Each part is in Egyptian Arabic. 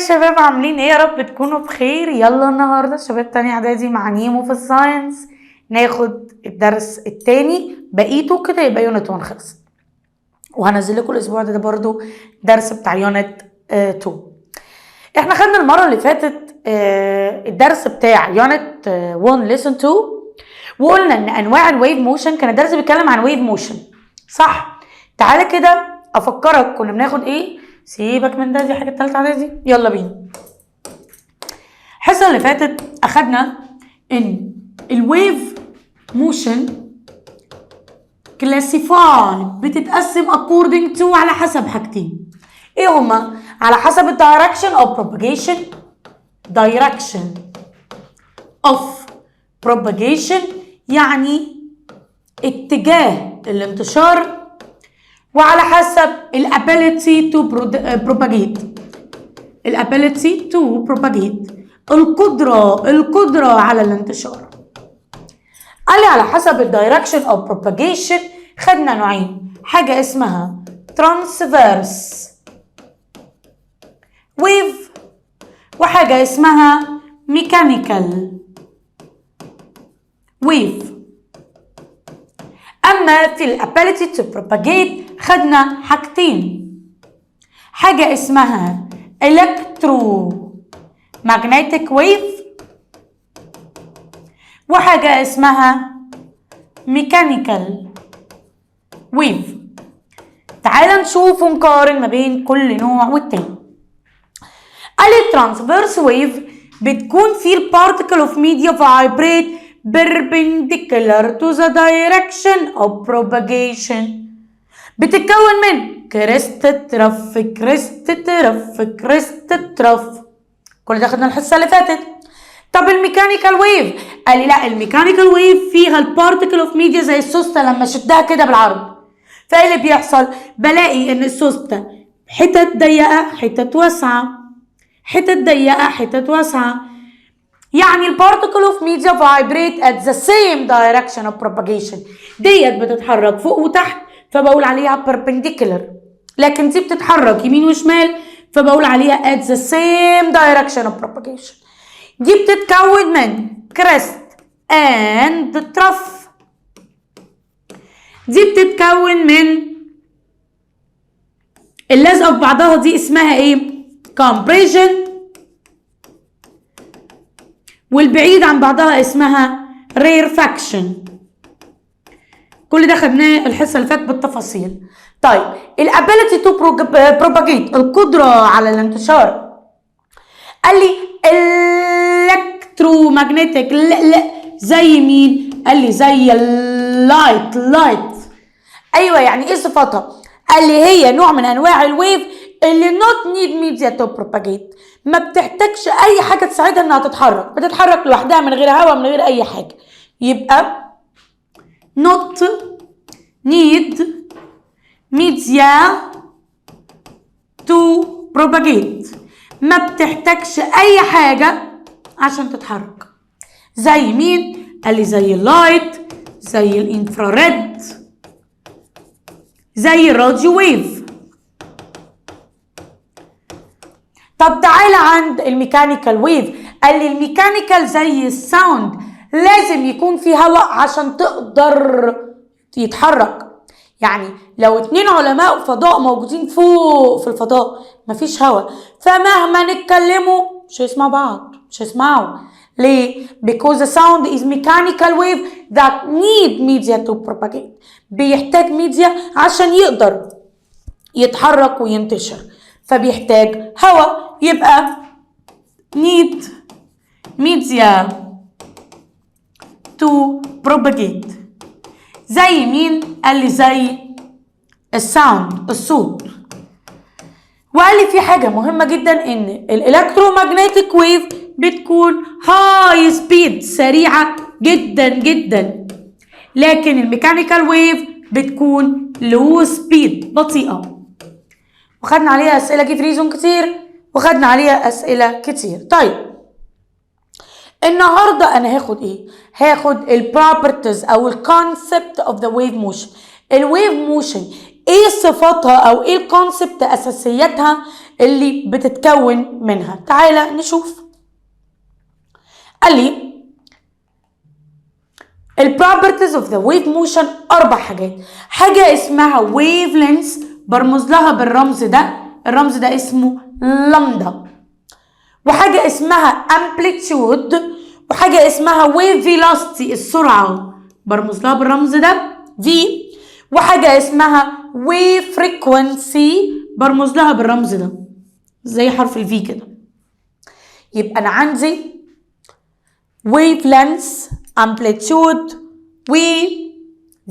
شباب، عاملين ايه؟ يا رب تكونوا بخير. يلا النهارده شباب تاني اعدادي مع نيمو في ال science، ناخد الدرس التاني بقيته كده، يبقى unit 1 خلص. وهنزل لكم الاسبوع ده برضو درس بتاع unit 2. احنا خدنا المرة اللي فاتت الدرس بتاع unit 1 lesson 2، وقلنا ان انواع ال wave motion. كان الدرس بيتكلم عن wave motion، صح؟ تعالى كده افكرك كنا بناخد ايه. سيبك من ده، دي حاجة تالتة اعدادي. يلا بينا. الحصة اللي فاتت اخدنا ان ال wave motion classify، بتتقسم according to، على حسب حاجتين. ايه هما؟ على حسب ال direction of propagation، direction of propagation يعني اتجاه الانتشار، وعلى حسب ال ability to propagate، ال ability to propagate، القدرة على الانتشار. قال لي على حسب ال direction of propagation خدنا نوعين: حاجة اسمها transverse wave وحاجة اسمها mechanical wave. أما في ال ability to propagate خدنا حاجتين: حاجة اسمها electromagnetic wave وحاجة اسمها mechanical wave. تعال نشوف ونقارن ما بين كل نوع والتاني. قال ال transverse wave بتكون في ال particle of media vibrate perpendicular to the direction of propagation، بتتكون من crest trough، crest trough، crest trough. كل ده خدنا الحصة اللي فاتت. طب ال mechanical wave؟ قال لي لا، ال mechanical wave فيها ال particle of media زي السوسته لما شدها كده بالعرض، فايه اللي بيحصل؟ بلاقي ان السوسته حتت ضيقه، حتت واسعه، حتت ضيقه، حتت واسعه. يعني ال particle of media vibrate at the same direction of propagation. ديت بتتحرك فوق وتحت فبقول عليها perpendicular، لكن دي بتتحرك يمين وشمال فبقول عليها at the same direction of propagation. دي بتتكون من crest and trough، دي بتتكون من اللازقه في بعضها، دي اسمها ايه؟ compression، والبعيد عن بعضها اسمها rarefaction. كل ده خدناه الحصة اللي فاتت بالتفاصيل. طيب، ال ability to propagate، القدرة على الانتشار، قال لي electromagnetic، لا لا، زي مين؟ قال لي زي ال light، light. ايوه، يعني ايه صفاتها؟ قال لي هي نوع من انواع ال wave اللي not need media to propagate، ما بتحتاجش اي حاجة تساعدها انها تتحرك، بتتحرك لوحدها من غير هواء، من غير اي حاجه. يبقى not need media to propagate، ما بتحتاجش اي حاجة عشان تتحرك. زي مين؟ قال لي زي ال light، زي ال infrared، زي ال radio wave. طب تعالى عند ال mechanical wave. قال لي ال mechanical زي ال sound، لازم يكون في هواء عشان تقدر يتحرك. يعني لو اتنين علماء فضاء موجودين فوق في الفضاء، مفيش هواء، فمهما نتكلموا مش هيسمعوا بعض، مش هيسمعوا. ليه؟ because the sound is mechanical wave that need media to propagate، بيحتاج ميديا عشان يقدر يتحرك وينتشر، فبيحتاج هواء. يبقى need media to propagate. زي مين؟ قال لي زي ال sound، الصوت. وقال لي في حاجة مهمة جدا، ان ال electromagnetic wave بتكون high speed، سريعة جدا جدا، لكن ال mechanical wave بتكون low speed، بطيئة. وخدنا عليها اسئلة give reason كتير، وخدنا عليها اسئلة كتير. طيب، النهارده انا هاخد ايه؟ هاخد ال properties او ال concept of the wave motion. ال wave motion ايه صفاتها او ايه ال concept، اساسياتها؟ اللي بتتكون منها. تعالى نشوف. قال لي ال properties of the wave motion اربع حاجات. حاجة اسمها wave length، برمز لها بالرمز ده، الرمز ده اسمه لامدا. وحاجه اسمها amplitude، وحاجه اسمها wave velocity السرعه، برمز لها بالرمز ده V، وحاجه اسمها wave frequency، برمز لها بالرمز ده زي حرف ال V كده. يبقى انا عندي wave length، amplitude، و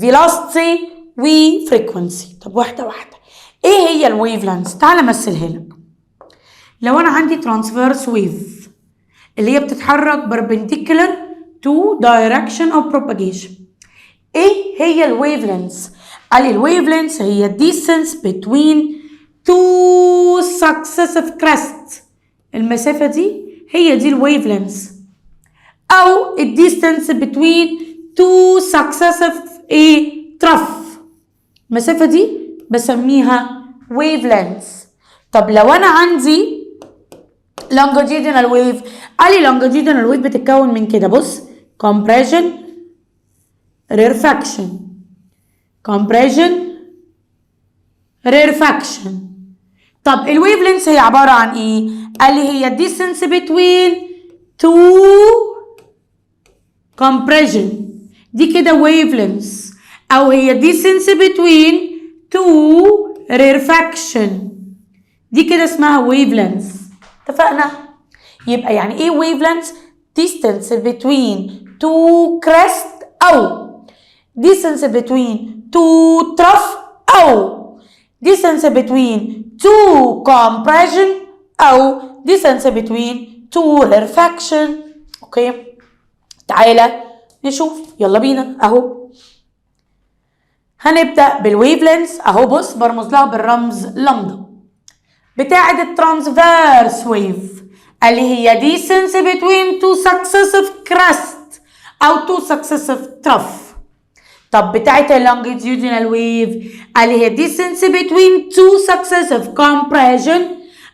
velocity، و frequency. طب واحدة واحدة، ايه هي ال wave length؟ تعال امثلها لك. لو انا عندي transverse wave اللي هي بتتحرك perpendicular to direction of propagation، ايه هي ال wave length؟ قال لي ال wave length هي distance between two successive crest. المسافة دي هي دي ال wave length، او ال distance between two successive ايه؟ trough. المسافة دي بسميها wave length. طب لو انا عندي longitudinal wave؟ قال لي longitudinal wave بتتكون من كده، بص، compression، rarefaction، compression، rarefaction. طب ال wave length هي عبارة عن ايه؟ قال لي هي distance between two compression، دي كده wave length، او هي distance between two rarefaction، دي كده اسمها wave length. اتفقنا؟ يبقى يعني ايه wave length؟ distance between two crest او distance between two trough او distance between two compression او distance between two rarefaction. okay، تعالى نشوف، يلا بينا. اهو هنبدأ بال wave length اهو، بص، برمز لها بالرمز لامدا بتاعة ال transverse wave اللي هي distance between two successive crest او two successive trough. طب بتاعة ال longitudinal wave اللي هي distance between two successive compression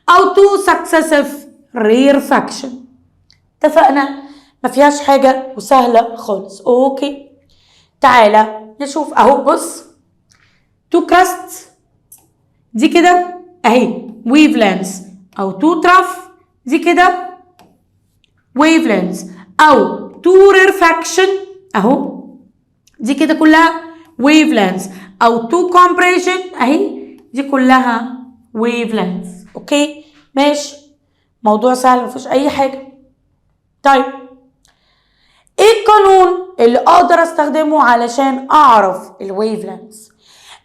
او two successive rarefaction. اتفقنا؟ ما فيهاش حاجة وسهلة خالص. okay، تعالى نشوف. اهو بص، two crest دي كده اهي wave length، او two trough دي كده wave length، او two rarefaction اهو دي كده كلها wave length، او two compression اهي دي كلها wave length. okay، ماشي، موضوع سهل مفيش اي حاجه. طيب، ايه القانون اللي اقدر استخدمه علشان اعرف ال wave length؟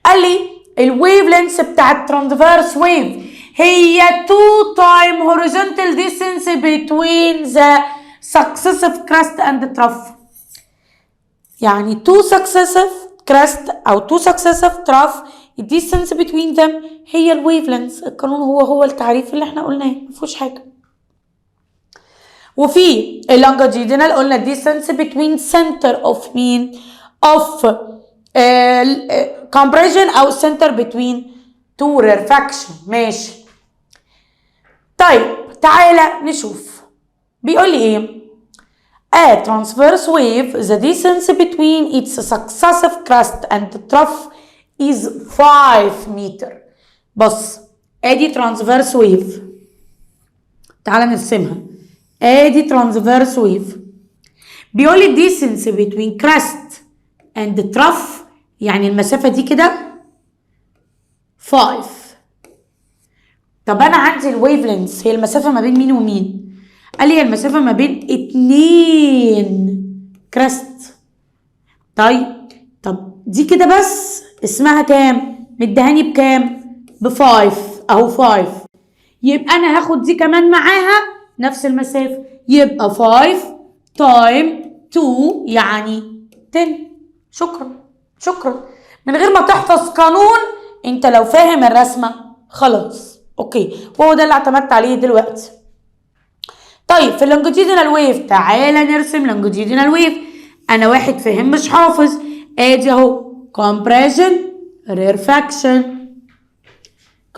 قال لي ال wave length بتاع ال transverse wave هي 2 time horizontal distance between the successive crest and trough. يعني two successive crest او two successive trough، distance between them هي ال wave length. القانون هو هو التعريف اللي احنا قلناه، مفيهوش حاجه. وفي ال longitudinal قلنا distance between center of مين؟ of compression او center between two rarefaction. ماشي، طيب تعالى نشوف بيقول لي ايه. A transverse wave، the distance between its successive crest and trough is 5 meter. بص، ادي transverse wave، تعالى نرسمها. ادي transverse wave، بيقول لي distance between crest and trough، يعني المسافة دي كده 5. طب انا عندي ال wave length هي المسافة ما بين مين ومين؟ قال لي هي المسافة ما بين اتنين crest. طيب، طب دي كده بس اسمها كام؟ مدهاني بكام؟ ب 5 اهو، 5. يبقى انا هاخد دي كمان معاها نفس المسافة، يبقى 5 time 2 يعني 10. شكرا شكرا. من غير ما تحفظ قانون، انت لو فاهم الرسمة خلاص. okay، وهو ده اللي اعتمدت عليه دلوقتي. طيب، في ال longitudinal wave، تعالى نرسم longitudinal wave. انا واحد فاهم مش حافظ. ادي اهو compression، rarefaction،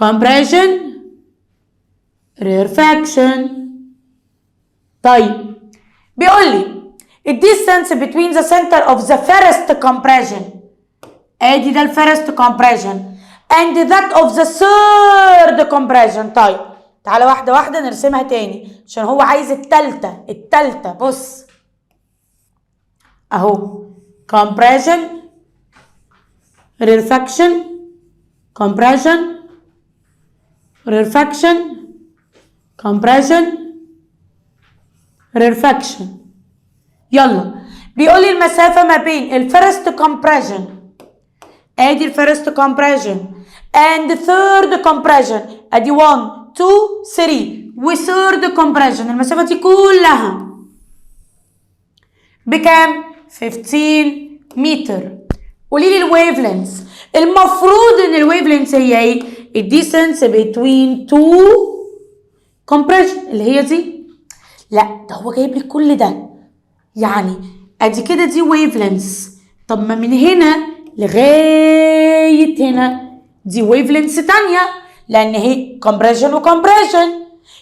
compression. rarefaction. طيب، بيقول لي ال distance between the center of the first compression، ادي ده ال first compression، and that of the third compression. طيب، تعالى واحدة واحدة نرسمها تاني عشان هو عايز التالتة. التالتة، بص اهو: compression، rarefaction، compression، rarefaction، compression، rarefaction. يلا، بيقول لي المسافة ما بين ال first compression، ادي ال first compression، and third compression، ادي 1 2 3 و third compression، المسافة دي كلها بكام؟ 15 متر. قولي لي ال wavelength. المفروض ان ال wavelength هي ايه؟ ال distance between two compression اللي هي دي. لا، ده هو جايب لي كل ده، يعني ادي كده دي wavelength. طب ما من هنا لغاية هنا دي wavelength تانية، لان هي compression و compression.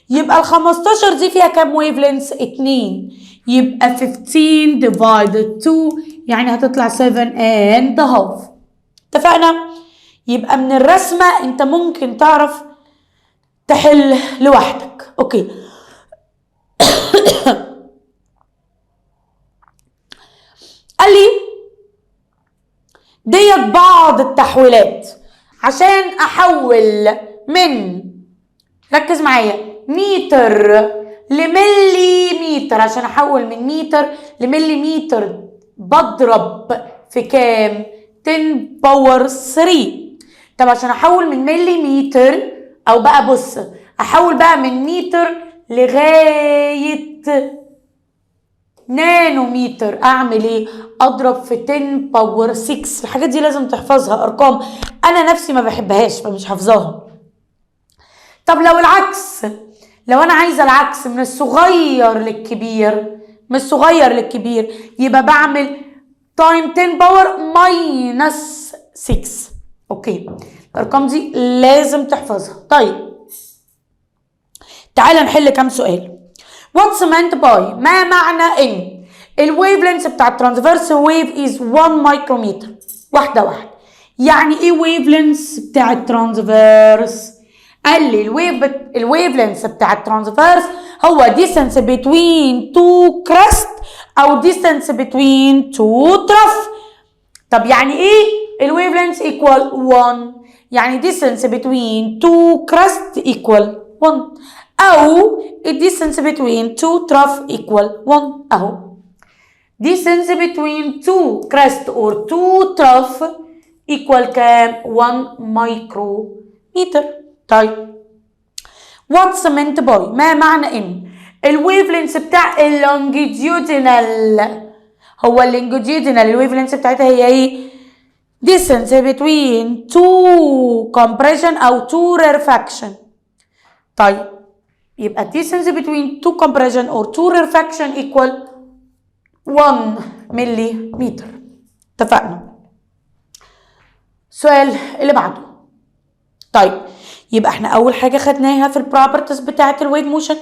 يبقى ال 15 دي فيها كام wavelength؟ اتنين. يبقى 15 divided 2، يعني هتطلع 7 and half. اتفقنا؟ يبقى من الرسمة انت ممكن تعرف تحل لوحدك. okay، قال لي ديت بعض التحويلات عشان احول من، ركز معايا، متر لمليمتر. عشان احول من متر لمليمتر بضرب في كام؟ 10 power 3. طب عشان احول من مليمتر، او بقى بص، احول بقى من متر لغاية نانوميتر اعمل ايه؟ اضرب في 10 power 6. الحاجات دي لازم تحفظها، ارقام انا نفسي ما بحبهاش فمش حافظاها. طب لو العكس، لو انا عايزه العكس من الصغير للكبير، من الصغير للكبير، يبقى بعمل time 10 power minus 6. okay، الارقام دي لازم تحفظها. طيب، تعالى نحل كام سؤال. What's meant by، ما معنى ان ال wavelength بتاع ال transverse wave is 1 مايكرومتر؟ واحدة واحده، يعني ايه wavelength بتاع ال transverse؟ قال لي ال wavelength بتاع ال transverse هو distance between two crest او distance between two trough. طب يعني ايه ال wavelength equal 1؟ يعني distance between two crest equal 1 او distance between two trough equal 1. اهو distance between two crest or two trough equal كام؟ 1 مايكرومتر. طيب، what's meant by، ما معنى ان ال wavelength بتاع ال longitudinal، هو ال longitudinal ال wavelength بتاعتها هي ايه؟ distance between two compression او two rarefaction. طيب، يبقى distance between two compression or two rarefaction equal 1 ملي متر. اتفقنا؟ السؤال اللي بعده. طيب، يبقى احنا اول حاجة خدناها في ال properties بتاعه ال wave motion،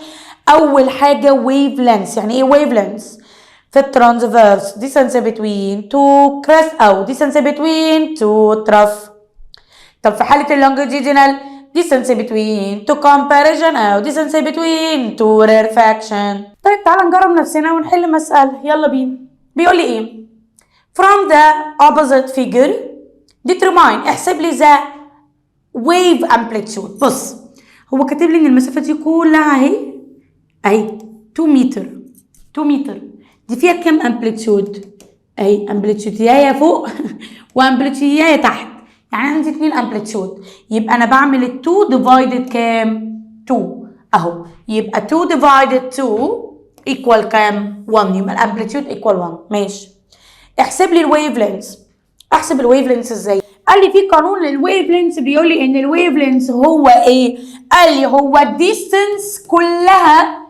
اول حاجة wavelength. يعني ايه wavelength؟ في ال transverse distance between two crest او distance between two trough. طب في حاله ال longitudinal، distance between two compression او distance between two rarefaction. طيب، تعالى نجرب نفسنا ونحل مسألة. يلا بينا. بيقول لي ايه؟ from the opposite figure determine، احسب لي the wave amplitude. بص، هو كاتب لي ان المسافة دي كلها اهي اهي 2 متر. 2 متر دي فيها كام amplitude؟ اهي amplitude يا فوق و amplitude يا تحت، يعني عندي اتنين amplitude. يبقى انا بعمل ال 2 divided كام؟ 2 اهو. يبقى 2 divided 2 equal كام؟ 1. يبقى ال amplitude equal 1. ماشي، احسب لي ال wavelength. احسب ال wavelength ازاي؟ قال لي في قانون لل wavelength، بيقول لي ان ال wavelength هو ايه؟ قال لي هو ال distance كلها،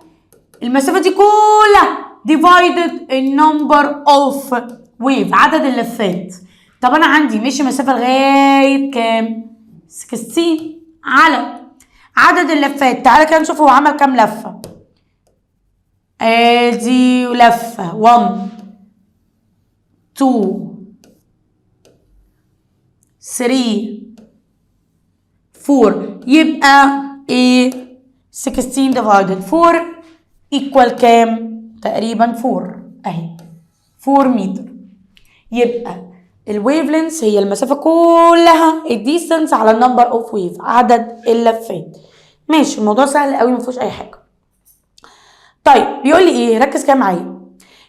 المسافة دي كلها، divided ال number of wave، عدد اللفات. طب انا عندي مشي مسافة لغاية كام؟ 16 على عدد اللفات. تعالى كده نشوف هو عمل كام لفة. ادي لفة 1، 2، 3، 4. يبقى ايه؟ 16 divided 4 equal كام؟ تقريبا 4، اهي 4 متر. يبقى ال wavelength هي المسافة كلها، ال distance على ال number of wave، عدد اللفات. ماشي، الموضوع سهل قوي، ما فيهوش اي حاجة. طيب، بيقول لي ايه؟ ركز كده معايا.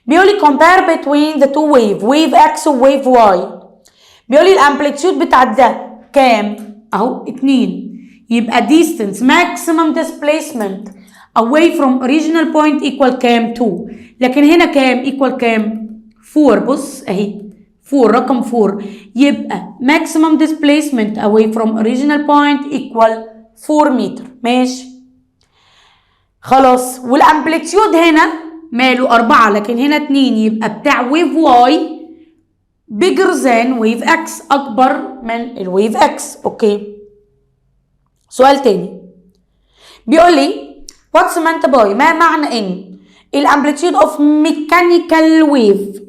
بيقول لي compare between the two wave، wave x و wave y. بيقول لي ال amplitude بتاع ده كام؟ اهو 2. يبقى distance، maximum displacement away from original point equal كام؟ 2. لكن هنا كام؟ equal كام؟ 4. بص، اهي 4، رقم 4. يبقى maximum displacement away from original point equal 4 متر. ماشي، خلاص. وال amplitude هنا ماله؟ 4، لكن هنا 2. يبقى بتاع wave y bigger than wave x، اكبر من ال wave x. okay، سؤال تاني بيقول لي what's meant by، ما معنى ان ال amplitude of mechanical wave.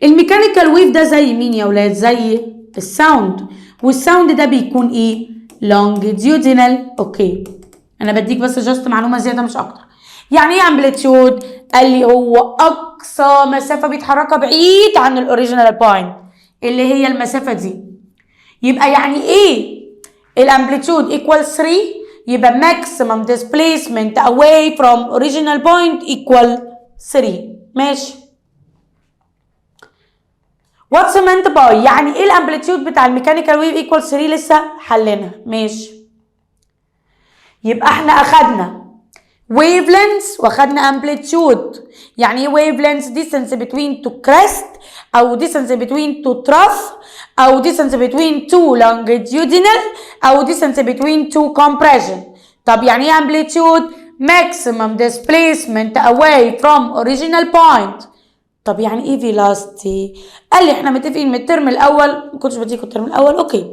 ال mechanical wave ده زي مين يا ولاد؟ زي ال sound. وال sound ده بيكون ايه؟ longitudinal. okay، انا بديك بس just معلومه زياده مش اكتر. يعني ايه amplitude؟ قال لي هو اقصى مسافه بيتحركها بعيد عن ال original point، اللي هي المسافه دي. يبقى يعني ايه ال amplitude equal 3؟ يبقى maximum displacement away from original point equal 3. ماشي. What's meant by، يعني ايه ال amplitude بتاع ال mechanical wave equal 3؟ لسه حلينها. ماشي، يبقى احنا اخدنا wavelengths واخدنا amplitude. يعني ايه wavelengths؟ distance between two crest او distance between two trough او distance between two longitudinal او distance between two compression. طب يعني ايه amplitude؟ maximum displacement away from original point. طب يعني ايه velocity؟ قال لي احنا متفقين من الترم الاول، ما كنتش بديكوا الترم الاول، okay.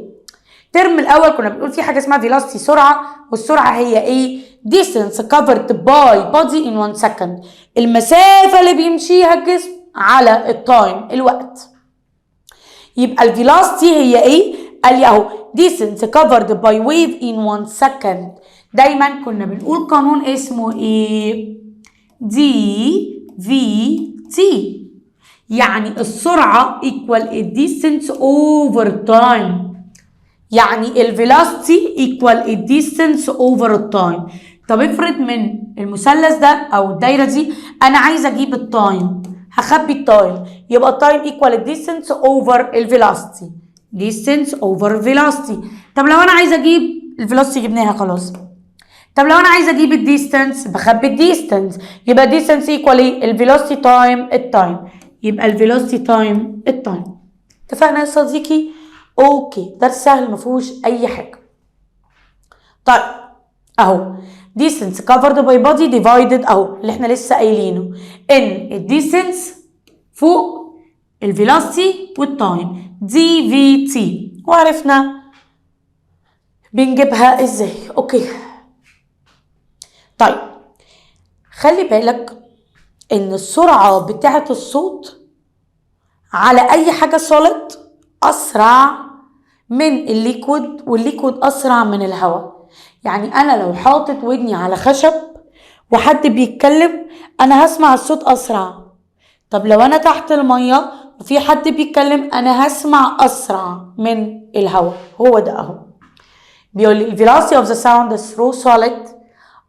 الترم الاول كنا بنقول في حاجه اسمها velocity، سرعه. والسرعه هي ايه؟ distance covered by body in one second، المسافه اللي بيمشيها الجسم على ال time، الوقت. يبقى ال velocity هي ايه؟ قال لي اهو distance covered by wave in one second. دايما كنا بنقول قانون اسمه ايه؟ d v t. يعني السرعة equal distance over time. يعني ال velocity equal distance over time. طب افرض من المثلث ده او الدايرة دي انا عايزة اجيب ال time، هخبي ال time. يبقى ال time equal distance over ال velocity، distance over velocity. طب لو انا عايزه اجيب ال velocity؟ جبناها خلاص. طب لو انا عايزه اجيب ال distance؟ بخبي ال distance. يبقى distance equal ايه؟ ال velocity time ال time. يبقى ال velocity time ال time. اتفقنا يا صديقي؟ okay، ده سهل، ما فيهوش اي حاجه. طيب، اهو distance covered by body divided، اهو اللي احنا لسه قايلينه، ان ال distance فوق ال velocity وال time، d v t، وعرفنا بنجيبها ازاي. okay، طيب، خلي بالك ان السرعة بتاعة الصوت على اي حاجة solid اسرع من ال liquid، وال liquid اسرع من الهواء. يعني انا لو حاطط ودني على خشب وحد بيتكلم، انا هسمع الصوت اسرع. طب لو انا تحت المية وفي حد بيتكلم، انا هسمع اسرع من الهواء. هو ده اهو، بيقول لي velocity of the sound through solid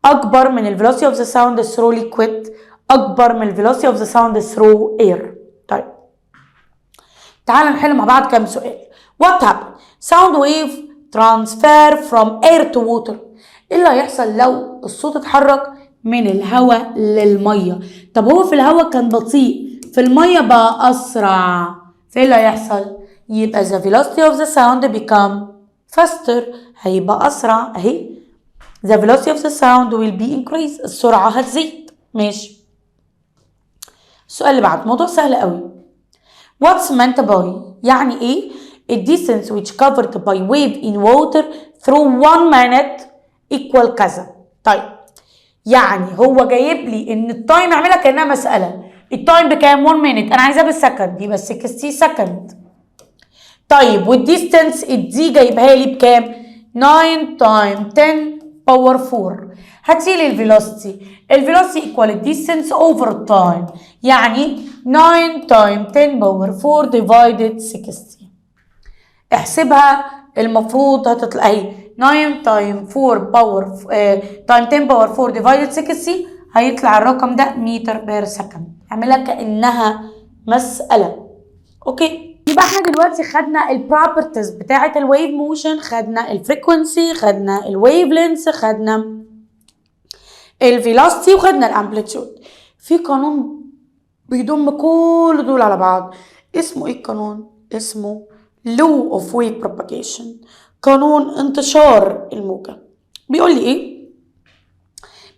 اكبر من ال velocity of the sound through liquid، اكبر من ال velocity of the sound through air. طيب، تعال نحل مع بعض كام سؤال. what happen sound wave transfer from air to water؟ ايه اللي هيحصل لو الصوت اتحرك من الهواء للميه؟ طب هو في الهواء كان بطيء، في الميه بقى اسرع، فايه اللي هيحصل؟ يبقى the velocity of the sound become faster، هيبقى اسرع اهي. the velocity of the sound will be increased، السرعه هتزيد. ماشي، السؤال اللي بعد، موضوع سهل قوي. what's meant by، يعني ايه ال distance which covered by wave in water through one minute equal كذا. طيب، يعني هو جايب لي ان ال time، اعملها كانها مساله. ال time بكام؟ 1 minute. انا عايزاه بال second، يبقى 60 second. طيب، وال distance ال D جايبها لي بكام؟ 9 time 10 power 4. هاتي لي ال velocity. ال velocity equal ال distance over time، يعني 9 time 10 power 4 divided 60. احسبها، المفروض هتطلع اهي 9 time 4 power time 10 power 4 divided 60، هيطلع الرقم ده meter per second. اعملها كانها مساله، okay؟ يبقى احنا دلوقتي خدنا ال properties بتاعه ال wave motion، خدنا ال frequency، خدنا ال wavelength، خدنا ال velocity، وخدنا ال amplitude. في قانون بيضم كل دول على بعض، اسمه ايه القانون؟ اسمه law of wave propagation، قانون انتشار الموجة. بيقول لي ايه؟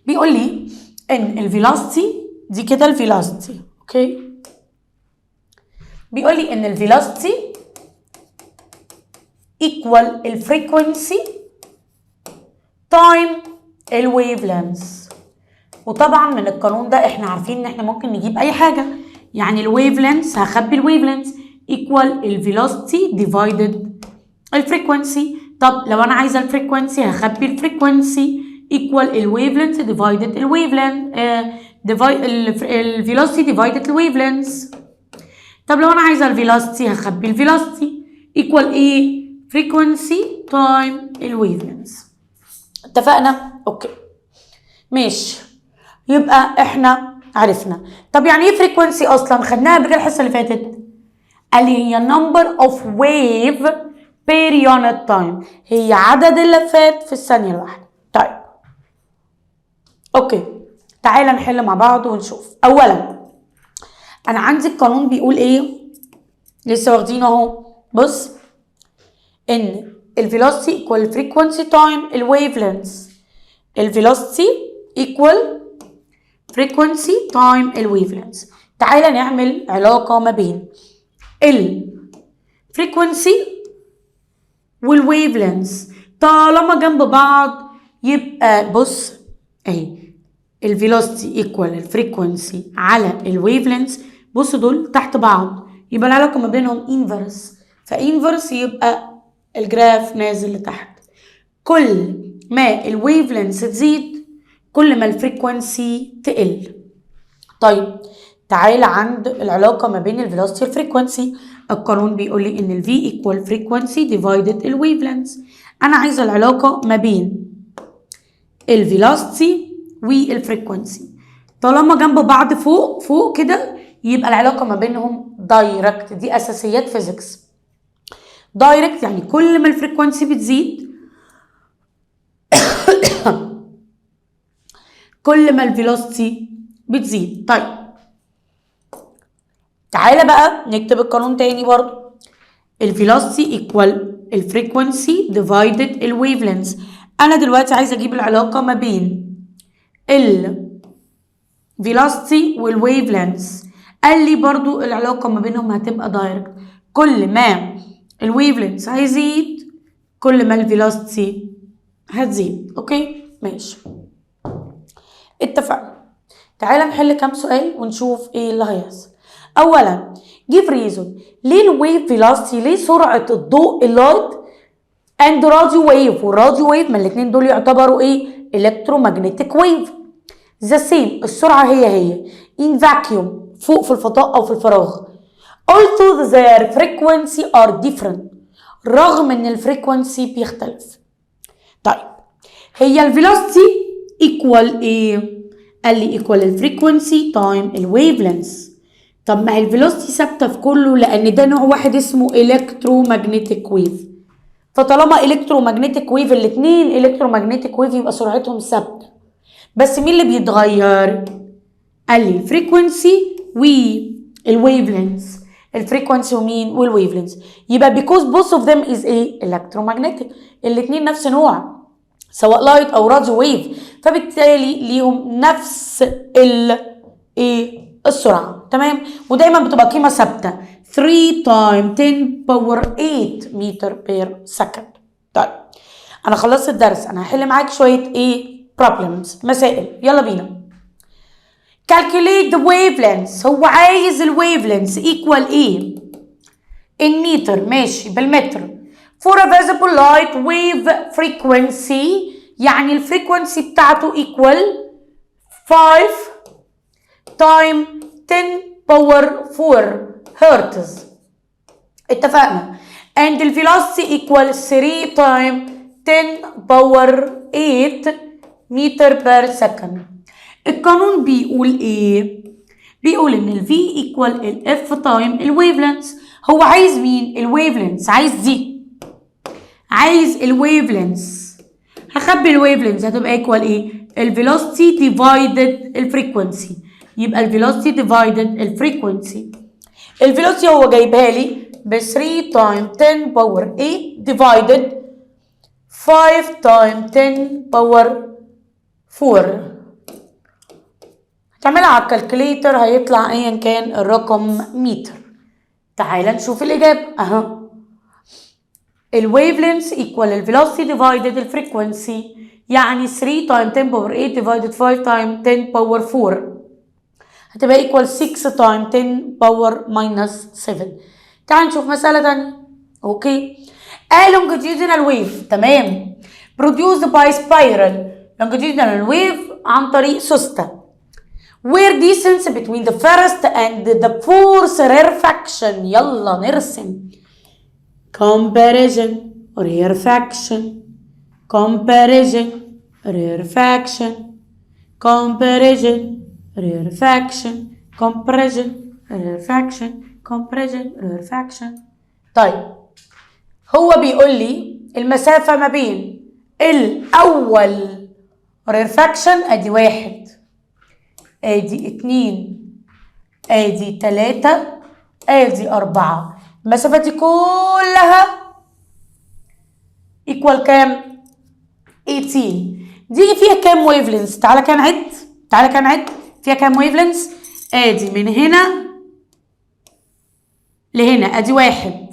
بيقول لي ان ال velocity دي كده، ال velocity، okay، بيقول لي ان ال velocity equal ال frequency time ال wavelength. وطبعا من القانون ده احنا عارفين ان احنا ممكن نجيب اي حاجه، يعني ال wavelength، هخبي ال wavelength، equal ال velocity divided ال frequency. طب لو انا عايزه ال frequency، هخبي ال frequency equal ال wavelength divided ال wavelength، ال velocity divided ال wavelength. طب لو انا عايزه ال velocity، هخبي ال velocity equal ايه؟ frequency time ال wavelength. اتفقنا؟ okay، ماشي. يبقى احنا عرفنا. طب يعني ايه frequency اصلا؟ خدناها قبل كده الحصه اللي فاتت. قال لي هي number of wave per unit time، هي عدد اللفات في الثانيه الواحده. طيب، okay، تعالى نحل مع بعض ونشوف. اولا انا عندي القانون بيقول ايه؟ لسه واخدينه اهو. بص، ان ال velocity equal frequency time ال wavelength. ال velocity equal frequency time ال wavelength. تعالى نعمل علاقة ما بين ال frequency وال wavelength. طالما جنب بعض يبقى بص اهي، ال velocity equal ال frequency على ال wavelength. بص، دول تحت بعض، يبقى العلاقة ما بينهم inverse. ف inverse يبقى ال graph نازل لتحت. كل ما ال wavelength تزيد، كل ما ال frequency تقل. طيب، تعالى عند العلاقة ما بين ال velocity وال frequency. القانون بيقول لي ان ال V equal frequency divided ال wavelength. انا عايزة العلاقة ما بين ال velocity وال frequency. طالما جنب بعض فوق فوق كده، يبقى العلاقة ما بينهم direct. دي اساسيات physics. direct يعني كل ما ال frequency بتزيد، كل ما ال velocity بتزيد. طيب، تعالى بقى نكتب القانون تاني برضو. ال velocity equal ال frequency divided ال wavelength. انا دلوقتي عايزه اجيب العلاقه ما بين ال velocity وال wavelength. قال لي برضو العلاقه ما بينهم هتبقى direct، كل ما ال wavelength هيزيد، كل ما ال velocity هتزيد. okay، ماشي، اتفقنا. تعالى نحل كام سؤال ونشوف ايه اللي هيحصل. اولا، give reason، ليه ال wave velocity، ليه سرعه الضوء ال light and radio wave، وال radio wave، ما الاثنين دول يعتبروا ايه؟ electromagnetic wave، the same، السرعه هي هي in vacuum، فوق في الفضاء او في الفراغ، although their frequency are different، رغم ان ال frequency بيختلف. طيب، هي ال velocity equal ايه؟ قال لي equal ال frequency time ال wavelength. طب ما هي ال velocity ثابته في كله، لان ده نوع واحد اسمه electromagnetic wave. فطالما electromagnetic wave، الاثنين electromagnetic wave، يبقى سرعتهم ثابته. بس مين اللي بيتغير؟ قال لي ال frequency وال wavelength. ال frequency ومين؟ وال wavelength. يبقى because both of them is a electromagnetic، الاثنين نفس نوع، سواء light او radio wave، فبالتالي ليهم نفس ال ايه؟ السرعه. تمام؟ ودايما بتبقى قيمه ثابته، 3 time 10 power 8 meter per second. طيب، انا خلصت الدرس، انا هحل معاك شوية ايه؟ problems، مسائل. يلا بينا. calculate the wavelengths، هو عايز ال wavelengths equal ايه؟ in meter، ماشي، بالمتر، for a visible light wave frequency، يعني ال frequency بتاعته equal 5 time 10 power 4 هرتز، اتفقنا؟ and the velocity equal 3 time 10 power 8 meter per second. القانون بيقول ايه؟ بيقول ان ال V equal ال F time ال wavelength. هو عايز مين؟ ال wavelength. عايز دي، عايز ال wavelength. هخبي ال wavelength، هتبقى equal ايه؟ ال velocity divided ال frequency. يبقى ال velocity divided ال frequency. ال velocity هو جايبها لي ب 3 time 10 power 8 divided 5 time 10 power 4. تعملها على ال calculator هيطلع ايا كان الرقم متر. تعال نشوف الاجابه اهو. ال wavelength equal ال velocity divided ال frequency، يعني 3 time 10 power 8 divided 5 time 10 power 4، هتبقى equal 6 time 10 power minus 7. تعال نشوف مسألة تانية. okay، a longitudinal wave، تمام، produced by spiral، longitudinal wave عن طريق سوستة، where distance between the first and the fourth rarefaction. يلا نرسم compression، rarefaction، compression، rarefaction، compression، rarefaction، compression، rarefaction، compression، rarefaction. طيب، هو بيقول لي المسافة ما بين الأول rarefaction، ادي واحد، ادي اتنين، ادي تلاتة، ادي أربعة، المسافة دي كلها equal كام؟ 18. دي فيها كام wavelength؟ تعالى كده نعد، تعالى كده نعد فيها كام wavelength. ادي من هنا لهنا، ادي واحد،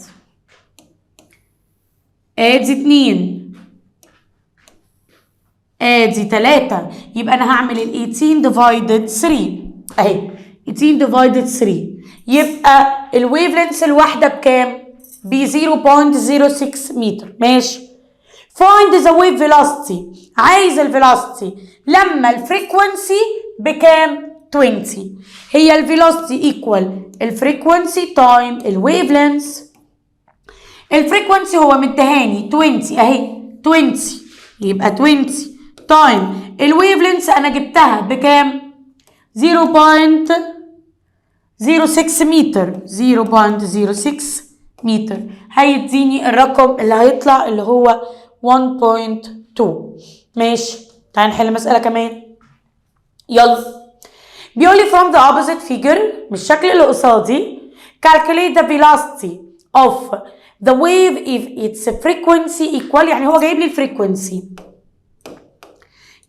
ادي اتنين، ادي تلاتة. يبقى انا هعمل ال 18 divided 3 اهي، 18 divided 3، يبقى ال wavelength الواحدة بكام؟ ب 0.06 متر. ماشي. find the wave velocity، عايز ال velocity لما ال frequency بكام؟ 20. هي ال velocity equal ال frequency time ال wavelength. ال frequency هو مديهاني 20 اهي، 20، يبقى 20 time ال wavelength انا جبتها بكام؟ 0.06 متر. 0.06 متر هيديني الرقم اللي هيطلع اللي هو 1.2. ماشي، تعال نحل مسألة كمان. يلا، بيقول لي from the opposite figure، من الشكل اللي قصادي، calculate the velocity of the wave if its frequency equal، يعني هو جايب لي ال frequency،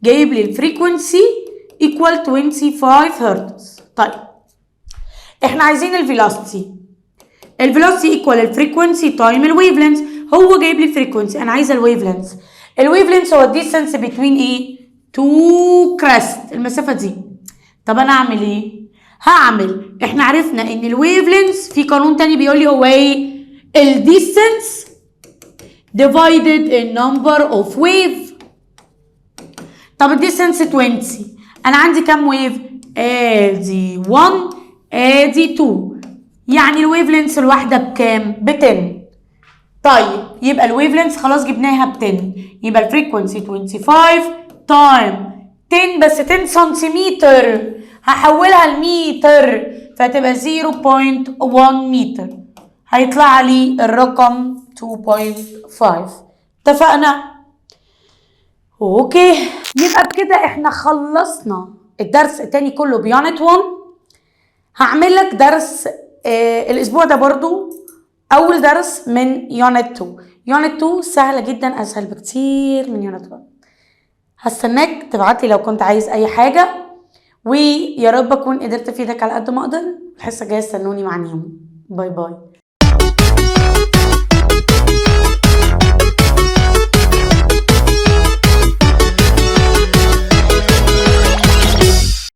جايب لي ال frequency equal 25 هرتز. طيب، احنا عايزين ال velocity. ال velocity equal ال frequency time ال wavelength. هو جايب لي ال frequency، انا عايزه ال wavelength. ال wavelength هو ال distance between ايه؟ two crest، المسافه دي. طب انا اعمل ايه؟ هعمل، احنا عرفنا ان ال wavelength في قانون تاني بيقول لي هو ايه؟ ال distance divided in number of wave. طب ال distance 20، انا عندي كام wave؟ ادي 1، ادي 2، يعني ال wavelength الواحده بكام؟ ب 10. طيب، يبقى ال wavelength خلاص جبناها ب 10، يبقى ال frequency 25 time 10، بس 10 سنتيمتر هحولها لمتر فتبقى 0.1 متر، هيطلع لي الرقم 2.5. اتفقنا؟ okay، يبقى بكده احنا خلصنا الدرس التاني كله ب unit 1. هعمل لك درس الاسبوع ده برضو، اول درس من unit 2. unit 2 سهله جدا، اسهل بكتير من unit 1. هستناك تبعتلي لو كنت عايز اي حاجه، ويا رب اكون قدرت افيدك على قد ما اقدر. الحصه الجايه استنوني مع نيمو. bye bye.